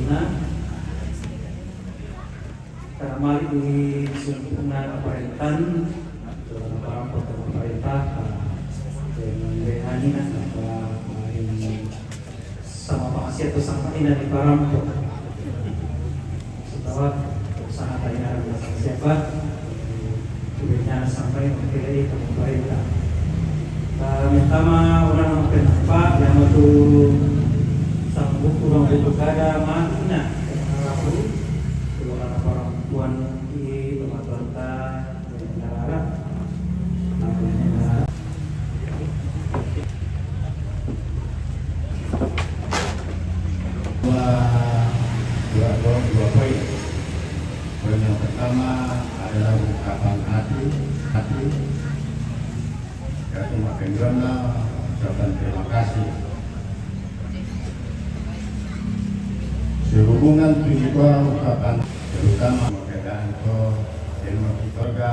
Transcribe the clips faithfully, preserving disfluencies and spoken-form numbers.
Nah, karena mari di sempurna pemerintahan, dalam perang pertama perintah, eh, dengan B H ini, nah, apa, apa ini, sama Pak Asia atau sama ini di parang, setelah usaha tanya sama siapa, Tujuannya sampai mengkilai pemerintah. Pertama, orang yang kenapa yang itu sanggup kurang butuh kada makna. Aku keluar perempuan di tempat tonta dan negara. Aku negara. Dua, dua, dua, dua poin. Poin yang pertama adalah ungkapan hati, hati, yaitu mapenggona ucapan terima kasih. Sehubungan tu juga ungkapan terutama perbedaan ko ilmu keluarga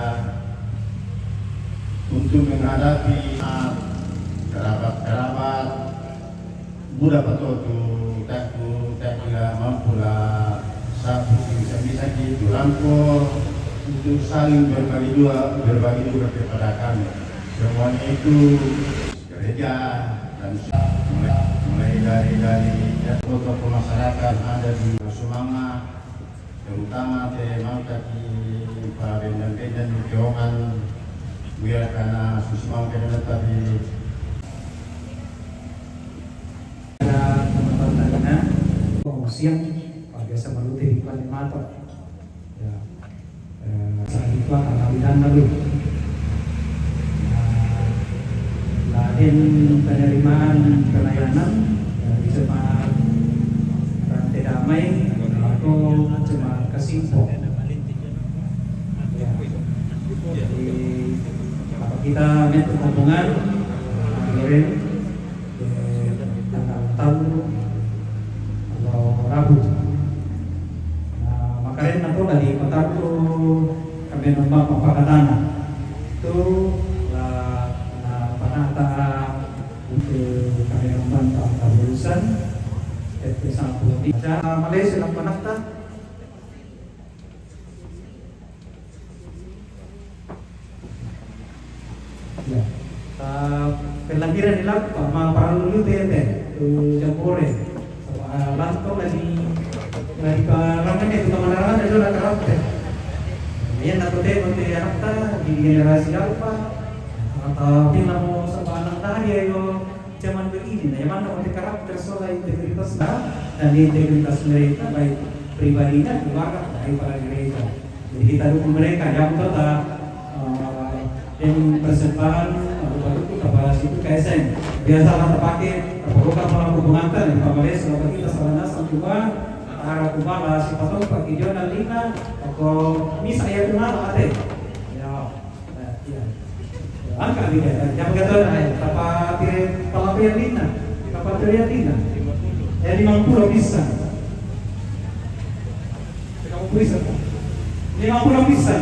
untuk menghadapi kerabat-kerabat Buda patotu, taku, taku la mampu la sapu sing bisa-bisa ki tu rangko untuk saling berbagi dua, berbagi juga kepada kami. Semuanya itu gereja dan mulai, mulai dari, dari tokoh-tokoh masyarakat ada di Sumanga, terutama te mangkaki pa bendan-bendan di Kiongan, wira kana susumang kena tapi Ada teman-teman tadi na, oh, siang, Pak, biasa meluti di depan mata. Ya. Eh, saat itu akan kawin lalu. Nah, lain penerimaan pelayanan dari jemaat Rantai Damai atau jemaat Kesimpo. Ya. Jadi, apa kita minta hubungan, Loren, eh, tanggal talu, atau Rabu. Nah, makanya nanti tadi petang tu kami numpang mapakatana. Tu, la, la panata untuk kami numpang tak urusan. Itu sangat penting. Malaysia nak panata. Ya. Ah, pelambiran di laut, Pak, ma parallu tu ya, teh. Tu jambore. Ah, lanto lagi, lagi parangan itu, kemana-mana itu lah karakter. Iya, nak tu teh, nanti anak ta, di generasi apa? Atau dia mau sama anak ta, dia yo zaman begini, nah, yang mana untuk karakter soal integritas, nah, dan integritas mereka, baik pribadinya, keluarga, baik para gereja. Jadi kita dukung mereka, yang kota, eh, yang persembahan, eh, untuk kepala situ K S M. Biasalah terpakai, terbuka malam hubungan kan, di pamales, kalau kita salah nasang cuma, arah cuma lah, siapa tahu pakai Jona Lina, atau misa ya cuma, ate. Ya. Nah, iya. Angka ni dia, yang kata na, eh, tapa tire palapian lina, tapa tire lina. Eh, lima puluh pisan. Lima puluh pisan. Lima puluh pisan.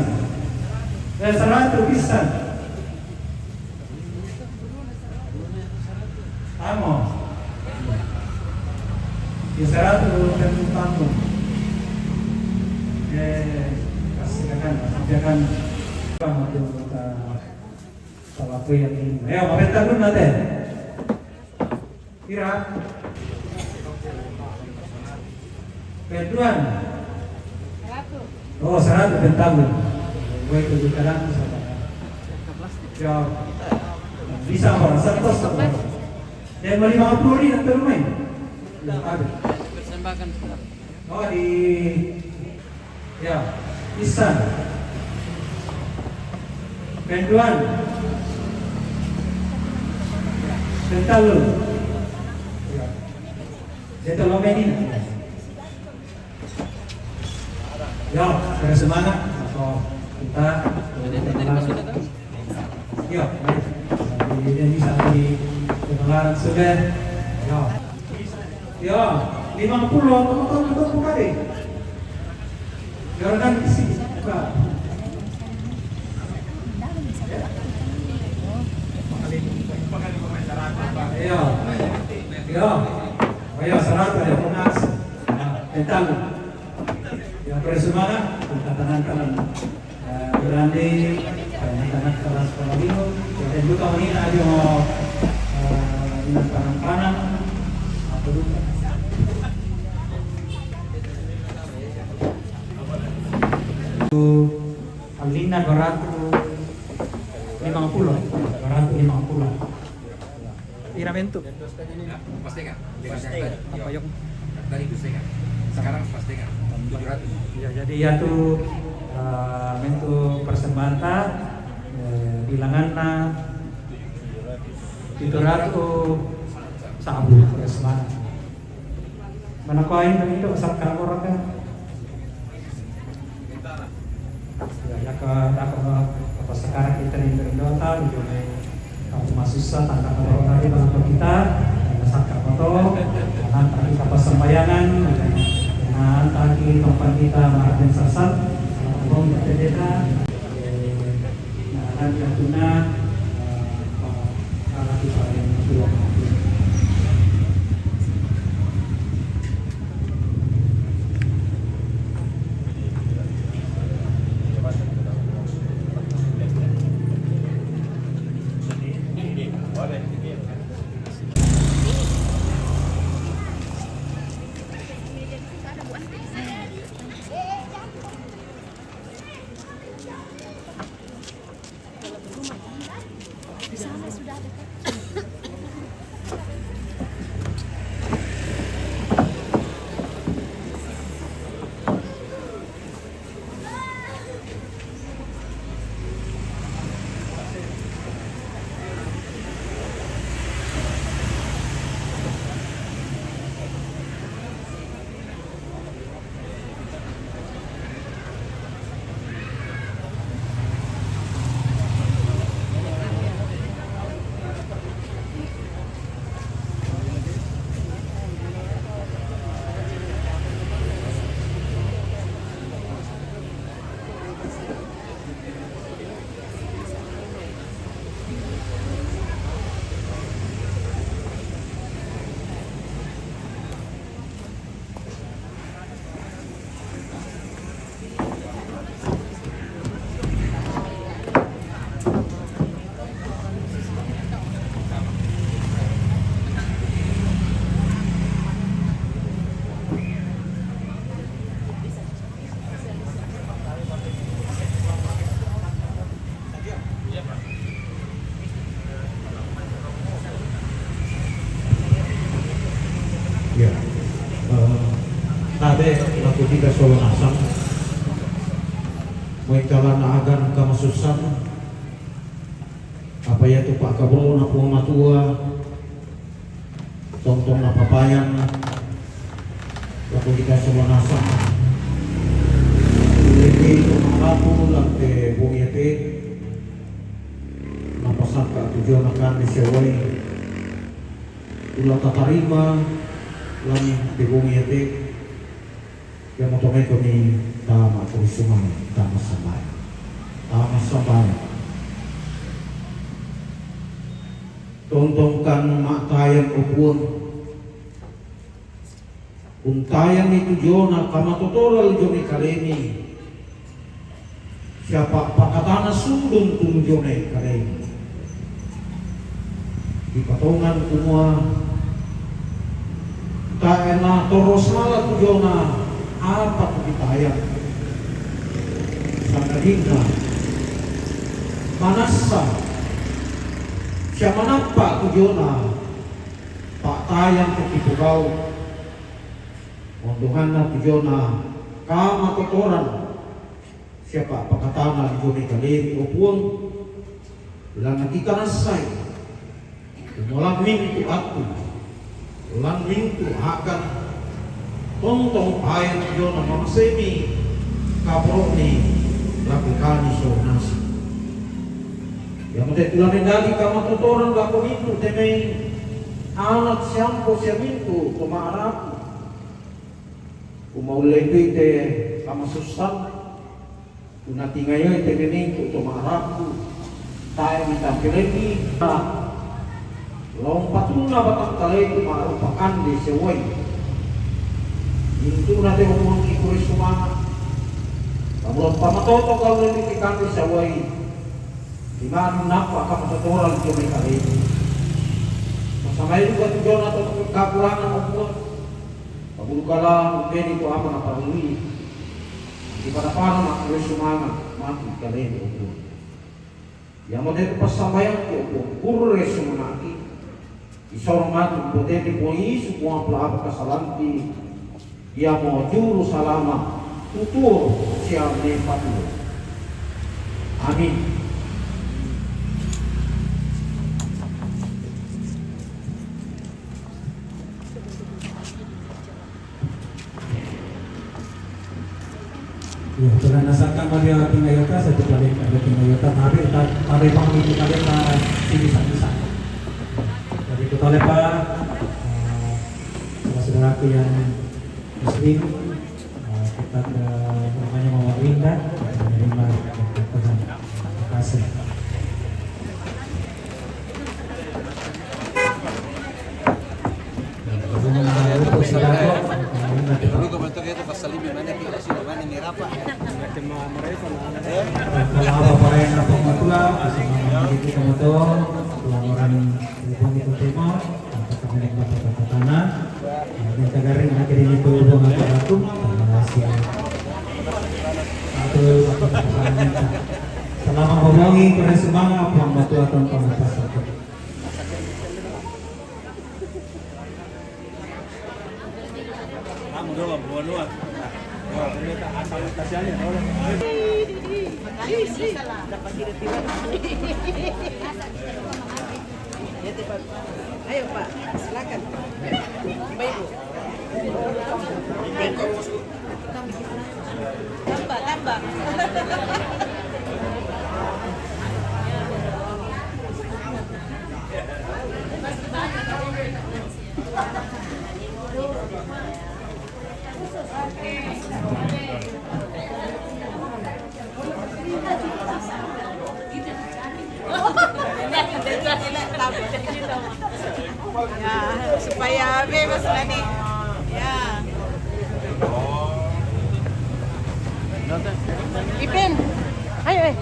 Eh, seratus pisan. Amo. Di seratus dulu kan tampung. Eh, kasih akan, kasih akan. Bang, waktu kita salah aku yang ini. Ayo, apa yang tampung nanti? Kira? Penduan. Oh, seratus pentabung. Gue itu di kadang sama. Ya. Bisa orang seratus sama. Yang mau lima puluh ribu terus main. Ada. Persembahan. Oh, di, ya, pisan. Penduan. Pentalu. Ya. Satu lomeni. Ya, ada semangat. Oh, kita. Ya, baik. Jadi, dia bisa di pengeluaran sudah. Ya. Ya, lima puluh, teman-teman, itu bukan deh. Biarkan isi, Pak. Ya. Ya. Ya. Oh ya, seratus ya, Komnas. Ya. Tahu. Ya, bersumana, tangan-tangan. Eh, berani, tangan-tangan keras kalau gitu. Kita buka ini aja mau, eh, ini panang-panang. Apa dulu? Alina dua ratus lima puluh, dua ratus lima puluh. Pira mentu? Dua setengah. Apa, Yok? Tadi dua setengah. Sekarang dua setengah. Tujuh ratus. Ya, jadi ya tu, eh, mentu persembahan ta, eh, bilanganna tujuh ratus sabu persembahan. Mana kau yang itu besar kalau orang kan? Ya, ya ke, ya ke, apa sekarang kita ni berdoa, di mana aku masuk sa, tanda kalau tadi dalam kita, masa kapato, nanti kita pas sembayangan, nanti tempat kita marahin sasat, kalau kita pendeta, nanti aku nak, eh, kalau kita yang berdoa. Ya. Eh, tabe, laku kita solo nasang. Moe kalana agan kamasussan. Apa ya tu pakabona Puang Matua. Tongtong napapayan lako kita solo nasang. Lagi tu marapu lante bongi ate. Napasaka tujuan akan di sewai. Ula tatarima lani te bongi ate. Ia motomeko ni tama kurisumai, tama sambai. Tama sambai. Tontongkan matayan o Puang. Untayan ni tujuona kamatotoran joni kalemi. Siapa pakatana sundun tu joni kalemi. Di patongan kumua taena torosala tujuona apa tu kitayan. Sangadinna manassa siapa manappa tujuona. Pa'tayang tu kipogau', ondonganna tu jona kamatotoran, sia pa'pakatana ri jomai kalemi, o Puang, belanna kita nassai, kumua lan mintu' attu, lan mintu' a'gan, tontong paeng tu jona mamaseimi kaporo'mi lako kami solassi. Iamote tu la mendadi kamatotoran lako mintu' te mai ana' siampo sia mintu' to ma'rapu. Kumaullei te kamasussan, kunatingayoi te mai mintu' to ma'rapu, tae' mitampelengi. Lao umpatunna batang kalei tu ma'rupa kande sia uai. Tuna te Opuan ki kure sumanga. Kamu pamatoto kau ni ki kami sawai. Di manu napa kamu totora di kami kami. Masamai luka tu jona to kakurangan Opuan. Kamu kala meni ko ama na parului. Di pada para ma kure sumanga mati kale ni Opuan. Ia mo te pasambayang ki Opuan kure sumanga ki. Isoro matu potete po Yisu kuang pela apa kasalanti. Ia mo juru salama tutuo siang ne patuo. Amin. Ya, pernah nasaka Maria Tingayota, satu kali ada Tingayota, tapi tak ada pang itu kali tak sini satu satu. Jadi kita lepas, eh, saudara-saudaraku yang muslim, eh, kita ke rumahnya Mama Winda, menerima berkat Tuhan. Terima kasih. Selama hubungi kure sumanga Puang Matua tanpa lepas satu. Ayo, Pak, silakan. Baik, Bu. Tambah, tambah. Ya, supaya bebas lah ni. Ya. Ipin. Ayo, eh.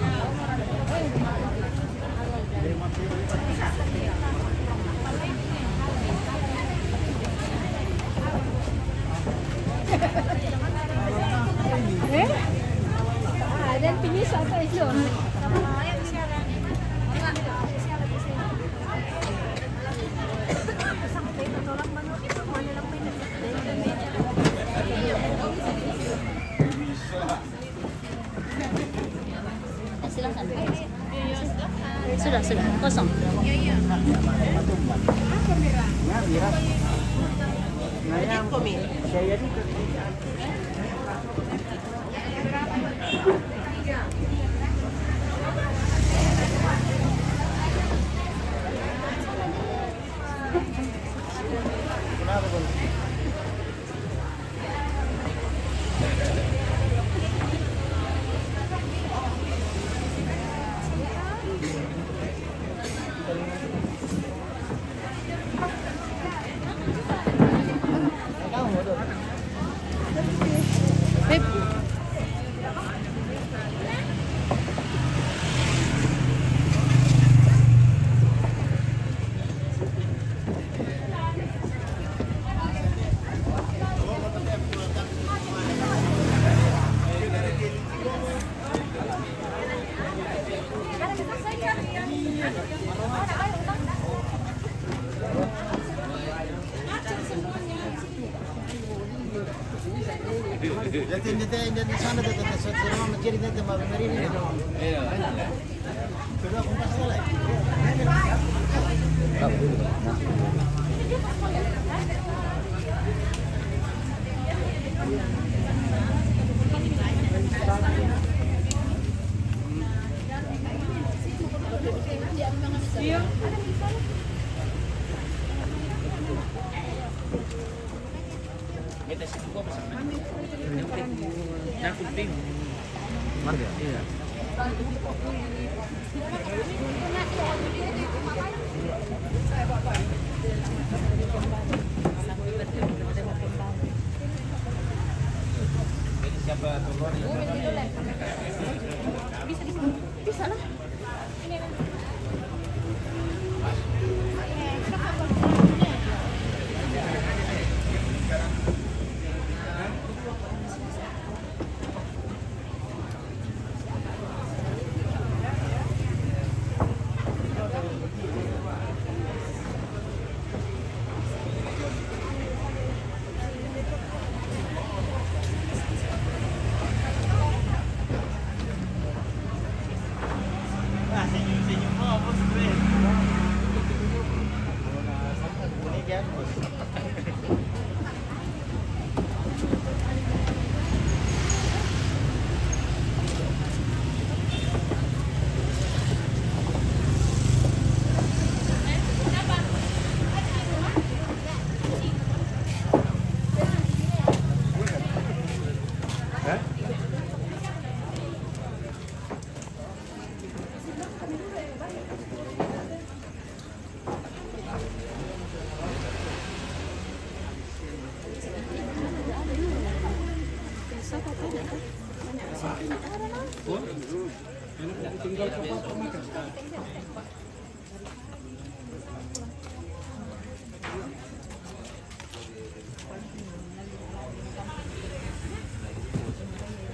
Eh? Ah, dan pinis apa itu? Silakan. Sudah, sudah. Kosong.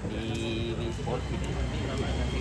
Di, di sport gitu.